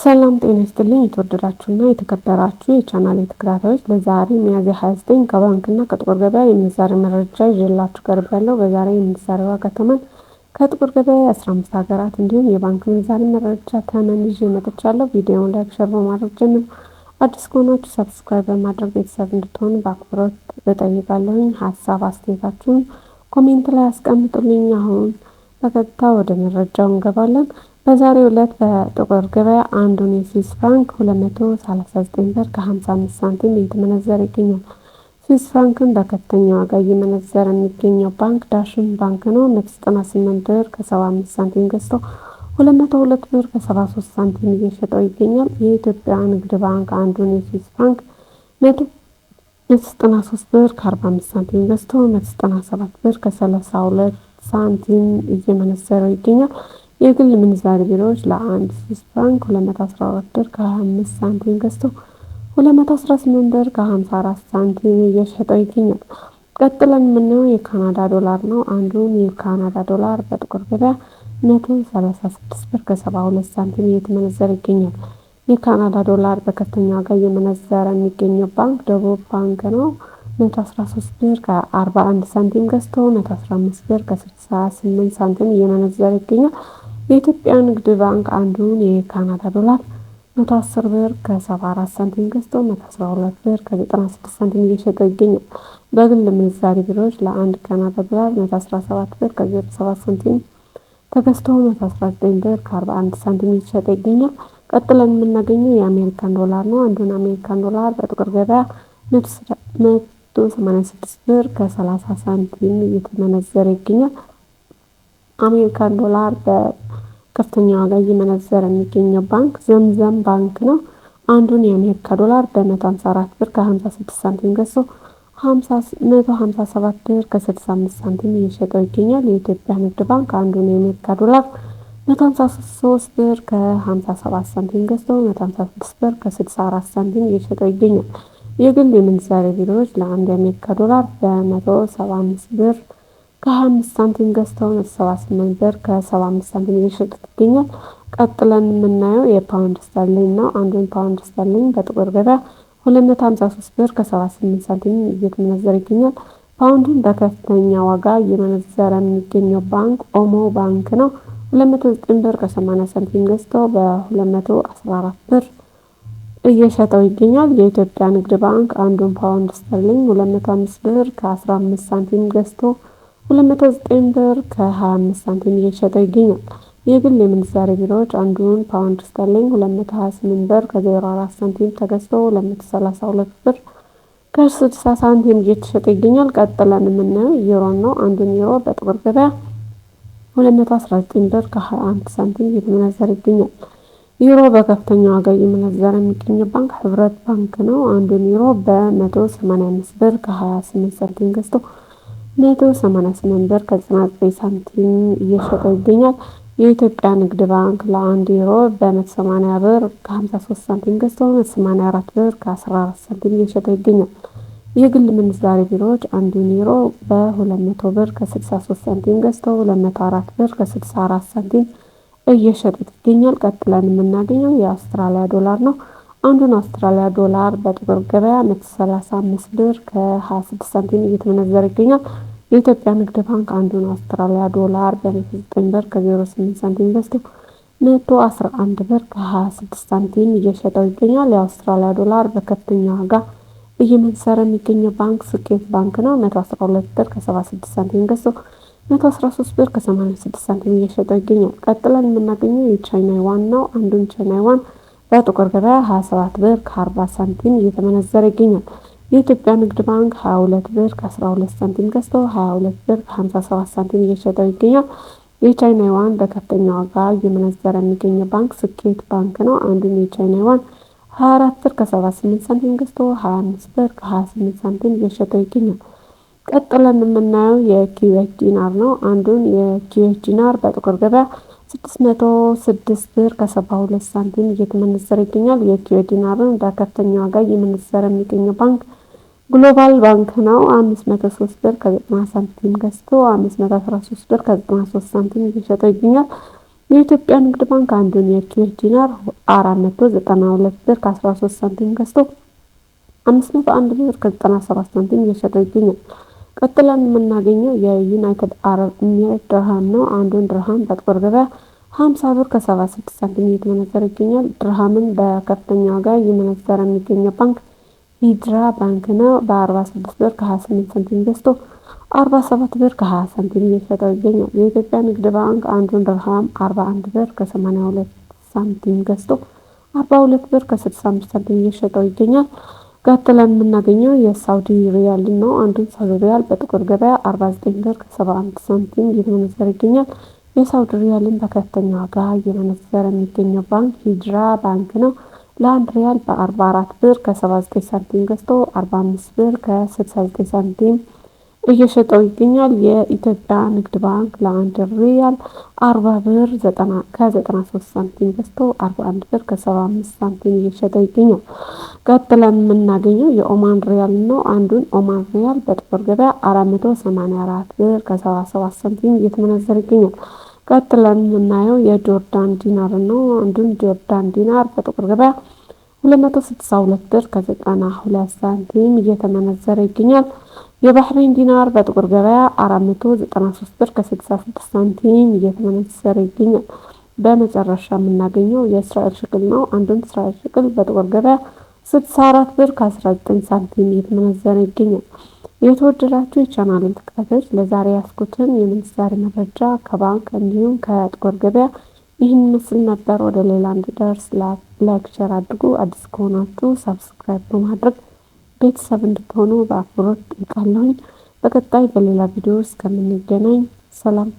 ሰላም ጤና ይስጥልኝ የተወደዳችሁና የተከበራችሁ የቻናሌ ተከታታዮች፣ ለዛሬ ሚያዝያ 29 ከባንክና ከጥቁር ገበያ የምንዛሬ መረጃ ይዤላችሁ ቀርቤያለሁ። በዛሬ የምንዛሬ ዋጋ ተመን ከጥቁር ገበያ የ15 ሀገራት እንዲሁም የባንክ ምንዛሬ መረጃ ተመን ይዤ መጥቻለሁ። ቪዲዮውን like፣ share በማድረግ ጀምሩ። አዲስ ከሆናችሁ subscribe በማድረግ ቤተሰብ እንድትሆኑ በአክብሮት እጠይቃለሁኝ። ሀሳብ አስተያየታችሁን comment ላይ አስቀምጡልኝ። አሁን በቀጥታ ወደ መረጃው እንገባለን። በዛሬው ዕለት በጥቁር ገበያ አንዱን የስዊስ ፍራንክ 239 ብር ከ55 ሳንቲም እየተመነዘረ ይገኛል። ስዊስ ፍራንክን በከፍተኛ ዋጋ እየመነዘረ የሚገኘው ባንክ ዳሽን ባንክ ነው። 198 ብር ከ75 ሳንቲም ገዝቶ 202 ብር ከ73 ሳንቲም እየሸጠው ይገኛል። የኢትዮጵያ ንግድ ባንክ አንዱን የስዊስ ፍራንክ 193 ብር ከ45 ሳንቲም ገዝቶ 197 ብር ከ32 ሳንቲም እየመነዘረው ይገኛል። የግል ምንዛሪ ቢሮዎች ለአንድ ስዊስ ፍራንክ 214 ብር ከ25 ሳንቲም ገዝቶ 218 ብር ከ54 ሳንቲም እየሸጠው ይገኛል። ቀጥለን የምናየው የካናዳ ዶላር ነው። አንዱን የካናዳ ዶላር በጥቁር ገበያ 136 ብር ከ72 ሳንቲም እየተመነዘረ ይገኛል። የካናዳ ዶላር በከፍተኛ ዋጋ እየመነዘረ የሚገኘው ባንክ ደቡብ ባንክ ነው። 113 ብር ከ41 ሳንቲም ገዝቶ 115 ብር ከ68 ሳንቲም እየመነዘረ ይገኛል። የኢትዮጵያ ንግድ ባንክ አንዱን የካናዳ ዶላር 110 ብር ከ74 ሳንቲም ገዝቶ 112 ብር ከ96 ሳንቲም እየሸጠ ይገኛል። በግል ምንዛሪ ቢሮዎች ለአንድ ካናዳ ዶላር 117 ብር ከ07 ሳንቲም ተገዝቶ 119 ብር ከ41 ሳንቲም እየተሸጠ ይገኛል። ቀጥለን የምናገኘው የአሜሪካን ዶላር ነው። አንዱን አሜሪካን ዶላር በጥቁር ገበያ 186 ብር ከ30 ሳንቲም እየተመነዘረ ይገኛል። አሜሪካን ዶላር በከፍተኛ ዋጋ እየመነዘረ የሚገኘው ባንክ ዘምዘም ባንክ ነው። አንዱን የአሜሪካ ዶላር በ154 ብር ከ56 ሳንቲም ገዝቶ 157 ብር ከ65 ሳንቲም እየሸጠው ይገኛል። የኢትዮጵያ ንግድ ባንክ አንዱን የአሜሪካ ዶላር 153 ብር ከ57 ሳንቲም ገዝቶ 156 ብር ከ64 ሳንቲም እየሸጠው ይገኛል። የግል የምንዛሬ ቢሮዎች ለአንድ የአሜሪካ ዶላር በ175 ብር ከ25 ሳንቲም ገዝተው 178 ብር ከ75 ሳንቲም እየሸጡት ይገኛል። ቀጥለን የምናየው የፓውንድ ስተርሊንግ ነው። አንዱን ፓውንድ ስተርሊንግ በጥቁር ገበያ 253 ብር ከ78 ሳንቲም እየተመነዘረ ይገኛል። ፓውንዱን በከፍተኛ ዋጋ እየመነዘረ የሚገኘው ባንክ ኦሞ ባንክ ነው። 209 ብር ከ80 ሳንቲም ገዝቶ በ214 ብር እየሸጠው ይገኛል። የኢትዮጵያ ንግድ ባንክ አንዱን ፓውንድ ስተርሊንግ 205 ብር ከ15 ሳንቲም ገዝቶ 209 ብር ከ25 ሳንቲም እየሸጠው ይገኛል። የግል የምንዛሬ ቢሮዎች አንዱን ፓውንድ ስተርሊንግ 228 ብር ከ04 ሳንቲም ተገዝቶ 232 ብር ከ60 ሳንቲም እየተሸጠ ይገኛል። ቀጥለን የምናየው ዩሮን ነው። አንዱን ዩሮ በጥቁር ገበያ 219 ብር ከ21 ሳንቲም እየተመነዘረ ይገኛል። ዩሮ በከፍተኛ ዋጋ እየመነዘረ የሚገኘው ባንክ ህብረት ባንክ ነው። አንዱን ዩሮ በ185 ብር ከ28 ሳንቲም ገዝቶ 188 ብር ከ99 ሳንቲም እየሸጠው ይገኛል። የኢትዮጵያ ንግድ ባንክ ለአንድ ዩሮ በ180 ብር ከ53 ሳንቲም ገዝቶ 184 ብር ከ14 ሳንቲም እየሸጠው ይገኛል። የግል ምንዛሬ ቢሮዎች አንዱን ዩሮ በ200 ብር ከ63 ሳንቲም ገዝቶ 204 ብር ከ64 ሳንቲም እየሸጡት ይገኛል። ቀጥለን የምናገኘው የአውስትራሊያ ዶላር ነው። አንዱን አውስትራሊያ ዶላር በጥቁር ገበያ 135 ብር ከ26 ሳንቲም እየተመነዘረ ይገኛል። የኢትዮጵያ ንግድ ባንክ አንዱን አውስትራሊያ ዶላር በ109 ብር ከ08 ሳንቲም ገዝቶ 111 ብር ከ26 ሳንቲም እየሸጠው ይገኛል። የአውስትራሊያ ዶላር በከፍተኛ ዋጋ እየመነዘረ የሚገኘው ባንክ ስኬት ባንክ ነው። 112 ብር ከ76 ሳንቲም ገዝቶ 113 ብር ከ86 ሳንቲም እየሸጠው ይገኛል። ቀጥለን የምናገኘው የቻይና ዩዋን ነው። አንዱን ቻይና ዩዋን በጥቁር ገበያ 27 ብር ከ40 ሳንቲም እየተመነዘረ ይገኛል። የኢትዮጵያ ንግድ ባንክ 22 ብር ከ12 ሳንቲም ገዝቶ 22 ብር ከ57 ሳንቲም እየሸጠው ይገኛል። የቻይና ዩዋን በከፍተኛ ዋጋ እየመነዘረ የሚገኘው ባንክ ስኬት ባንክ ነው። አንዱን የቻይና ዩዋን 24 ብር ከ78 ሳንቲም ገዝቶ 25 ብር ከ28 ሳንቲም እየሸጠው ይገኛል። ቀጥለን የምናየው የኩዌት ዲናር ነው። አንዱን የኩዌት ዲናር በጥቁር ገበያ 606 ብር ከ72 ሳንቲም እየተመነዘረ ይገኛል። የኩዌት ዲናርን በከፍተኛ ዋጋ እየመነዘረ የሚገኘው ባንክ ግሎባል ባንክ ነው። 503 ብር ከ90 ሳንቲም ገዝቶ 513 ብር ከ93 ሳንቲም እየሸጠው ይገኛል። የኢትዮጵያ ንግድ ባንክ አንዱን የኩዌት ዲናር 492 ብር ከ13 ሳንቲም ገዝቶ 501 ብር ከ97 ሳንቲም እየሸጠው ይገኛል። ቀጥለን የምናገኘው የዩናይትድ አረብ ኤሚሬት ድርሃም ነው። አንዱን ድርሃም በጥቁር ገበያ 50 ብር ከ76 ሳንቲም እየተመነዘረ ይገኛል። ድርሃምን በከፍተኛ ዋጋ እየመነዘረ የሚገኘው ባንክ ሂጅራ ባንክ ነው። በ46 ብር ከ28 ሳንቲም ገዝቶ 47 ብር ከ20 ሳንቲም እየሸጠው ይገኛል። የኢትዮጵያ ንግድ ባንክ አንዱን ድርሃም 41 ብር ከ82 ሳንቲም ገዝቶ 42 ብር ከ65 ሳንቲም እየሸጠው ይገኛል። ቀጥለን የምናገኘው የሳውዲ ሪያል ነው። አንዱን ሳውዲ ሪያል በጥቁር ገበያ 49 ብር ከ71 ሳንቲም እየተመነዘረ ይገኛል። የሳውዲ ሪያልን በከፍተኛ ዋጋ እየመነዘረ የሚገኘው ባንክ ሂጅራ ባንክ ነው። ለአንድ ሪያል በ44 ብር ከ79 ሳንቲም ገዝቶ 45 ብር ከ69 ሳንቲም እየሸጠው ይገኛል። የኢትዮጵያ ንግድ ባንክ ለአንድ ሪያል 40 ብር ከ93 ሳንቲም ገዝቶ 41 ብር ከ75 ሳንቲም እየሸጠው ይገኛል። ቀጥለን የምናገኘው የኦማን ሪያል ነው። አንዱን ኦማን ሪያል በጥቁር ገበያ 484 ብር ከ77 ሳንቲም እየተመነዘረ ይገኛል። ቀጥለን የምናየው የጆርዳን ዲናር ነው። አንዱን ጆርዳን ዲናር በጥቁር ገበያ 262 ብር ከ92 ሳንቲም እየተመነዘረ ይገኛል። የባህሬን ዲናር በጥቁር ገበያ 493 ብር ከ66 ሳንቲም እየተመነዘረ ይገኛል። በመጨረሻ የምናገኘው የእስራኤል ሽቅል ነው። አንዱን እስራኤል ሽቅል በጥቁር ገበያ 64 ብር ከ19 ሳንቲም እየተመነዘረ ይገኛል። የተወደዳችሁ የቻናልን ተከታታዮች፣ ለዛሬ ያስኩትን የምንዛሬ መረጃ ከባንክ እንዲሁም ከጥቁር ገበያ ይህን ምስል ነበር። ወደ ሌላ እንዲደርስ like፣ share አድርጉ። አዲስ ከሆናችሁ subscribe በማድረግ ቤተሰብ እንድትሆኑ በአክብሮት ጠይቃለሁኝ። በቀጣይ በሌላ ቪዲዮ እስከምንገናኝ ሰላም።